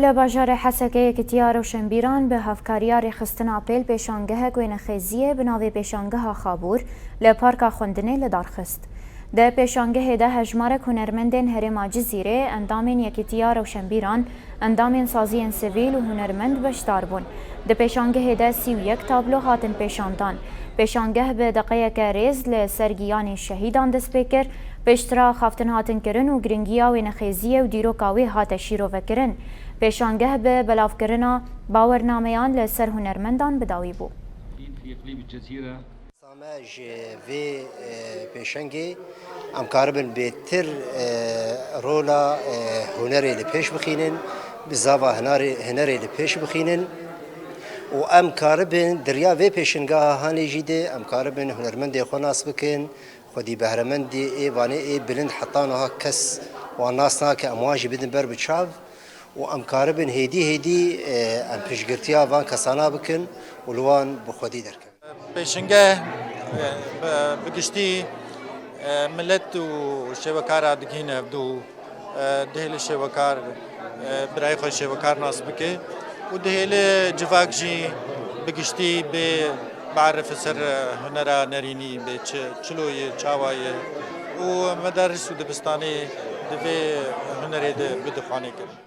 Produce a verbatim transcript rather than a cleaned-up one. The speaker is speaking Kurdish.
Li bajarê Hesekê Yekîtiya Rewşenbîran bi hevkariya rêxistina pêl pêşangehek wênexêziyê bi navê Pêşangeha Xabûr li Parka Xwendinê li dar xist. Di pêşangehê de hejmarek hunermendên herêma Cizîrê, endamên Yekîtiya Rewşenbîran, endamên saziyên sivîl û hunermend beşdar bûn. Di pêşangehê de sî û yek tablo hatin pêşandan. Pêşangeh bi deqeyeke rêz li ser giyanê şehîdan dest pê kir, pêştira xaftin hatin kirin û giringiya wênexêziyê û dîroka wê hate şîrovekirin. Pêşangeh bi belavkirina bawernameyan li ser hunermendan bi dawî bû. Same ji vê, e, pêşengê em karibin bêtir, e, rola, e, hunerê li pêş bixînin, bi zava hinarê-, hunerê li pêş bixînin û em karibin di riya vê pêşengeha hanê jî de em karibin hunermendê xwe nas bikin, xwedî behremendê ê vanê ê bilind heta niha kes wan nas nake, em wan jî bidin ber bi çav û em karibin hêdî hêdî, e, em piştgirtiya van kesana bikin û li wan bi xwedî derkevin. Pêşingeh, e, bi, bi giştî, e, milet û şêwekara digihîne hevdû, e, dihêle şêwekar, e, birayê xwe şêwekar nas bike û dihêle civak jî bi giştî bê bierife ser, e, hunera nerînî, bê çi, çilo ye, çawa ye û medaris û dibistanê di vê hunerê de bidixwanê kirin.